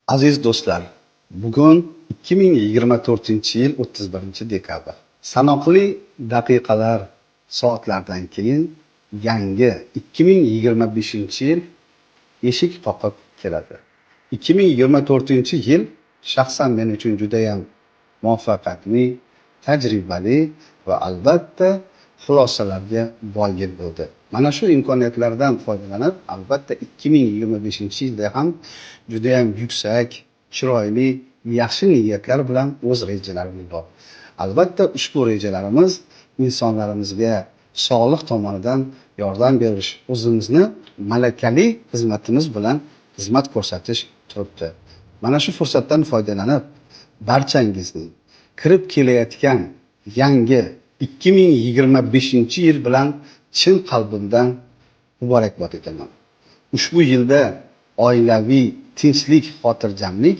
Aziz do'stlar, bugun 2024-yil 31-dekabr. Sanoqli daqiqalar, soatlardan keyin yangi 2025-yil eshik qoqib keladi. 2024-yil shaxsan men uchun judayam muvaffaqiyatli, tajribali va albatta xulosalarga boy yil bo'ldi. Mana shu imkoniyatlardan foydalanib, albatta 2025-yilda ham judayam yuksak, chiroyli, yaxshi niyatlar bilan o'z rejalarimiz bor. Albatta ushbu rejalarimiz insonlarimizga sog'liq tomonidan yordam berish, o'zimizni malakali xizmatimiz bilan xizmat ko'rsatish turibdi. Mana shu fursatdan foydalanib, barchangizni kirib kelayotgan yangi 2025-yil bilan chin qalbimdan muborakbod etaman. Ushbu yilda oilaviy tinchlik, xotirjamlik,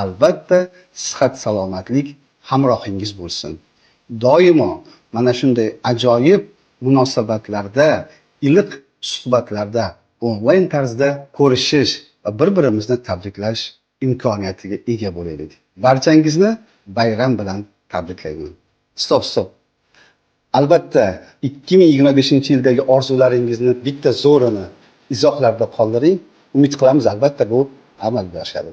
albatta sihat salomatlik hamrohingiz bo'lsin. Doimo mana shunday ajoyib munosabatlarda, iliq suhbatlarda onlayn tarzda ko'rishish va bir-birimizni tabriklash imkoniyatiga ega bo'laylik. Barchangizni bayram bilan tabriklayman. Стоп, стоп. Albatta 2025-yildagi orzularingizni bitta zo'rini izohlarda qoldiring. Umid qilamiz, albatta bu amalga oshadi.